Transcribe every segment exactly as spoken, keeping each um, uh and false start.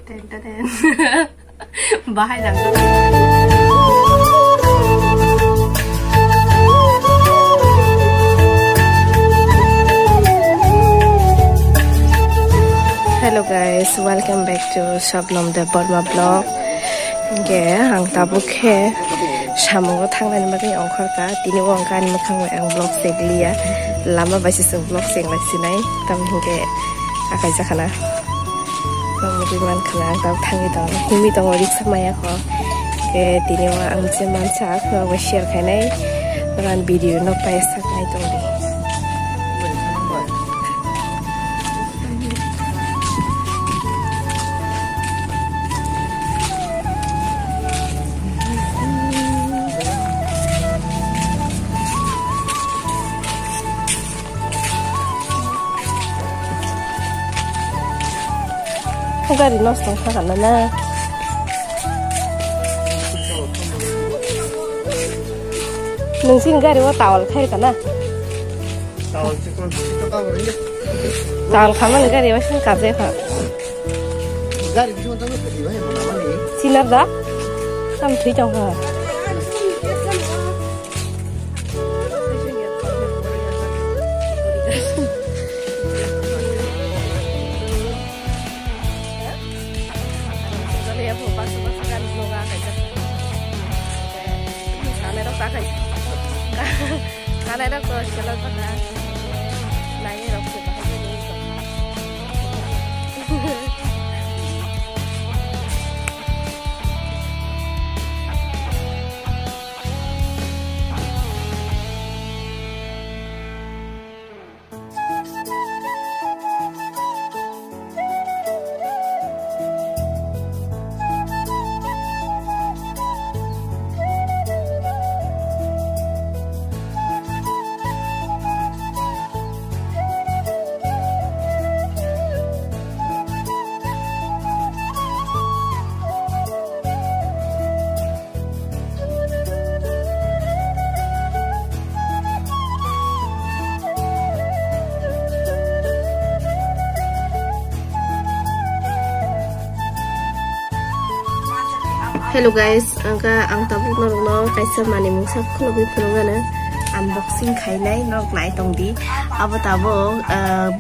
Ten, ten, ten. Bahai nang. Hello guys, welcome back to Shabnam Debbarma vlog. Hingke ang tabuk khe samungo thangnani bagwi ongkhorka. Tini o ang ani mwkhang bai ang vlog chekliya. Lama bai se chwng vlog chenglai sinai. Tamo hingke akai jakhana. Nokni twi mankhana ang tabuk thangwi tongo. Himwi tongo riksa maya kho. Hingke tini o ang je mansa khorang bai share khainai. Ran video no paisa khainai tongdi. Gari nosto wngkha kana na? Nwng chini gari o towel khai kana? Towel chikon chikon towel ri. Towel khamani gari o sini kajai kha. Gari bisingo tamo thwi bai mwnamani. Sinar da? Tam thwi tong kha. Kanai rok to selo bana. Nai rok se bahai ni to. Hello guys, angka ang tabuk norokno kaisa manwi mungsa khulugwi phunukgano unboxing khainai, norok nai tongdi. Abo tabuk, ah,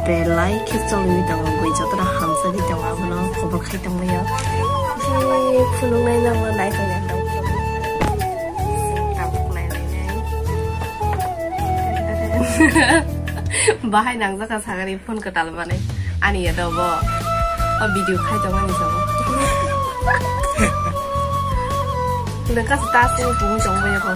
belai khe choliwi tongo, bui jotono hamjagwi tongo, abono khobor khai tonglaio. Phunuknai norokno nai tongdi ang tabuk. Tabuk nai nai nai. Bahai nangjak kha sagani phone kwtal manwi. Ani ya do bo. O video khai tong ani sabo. Nang kas ta sini tong tong ba ya ko.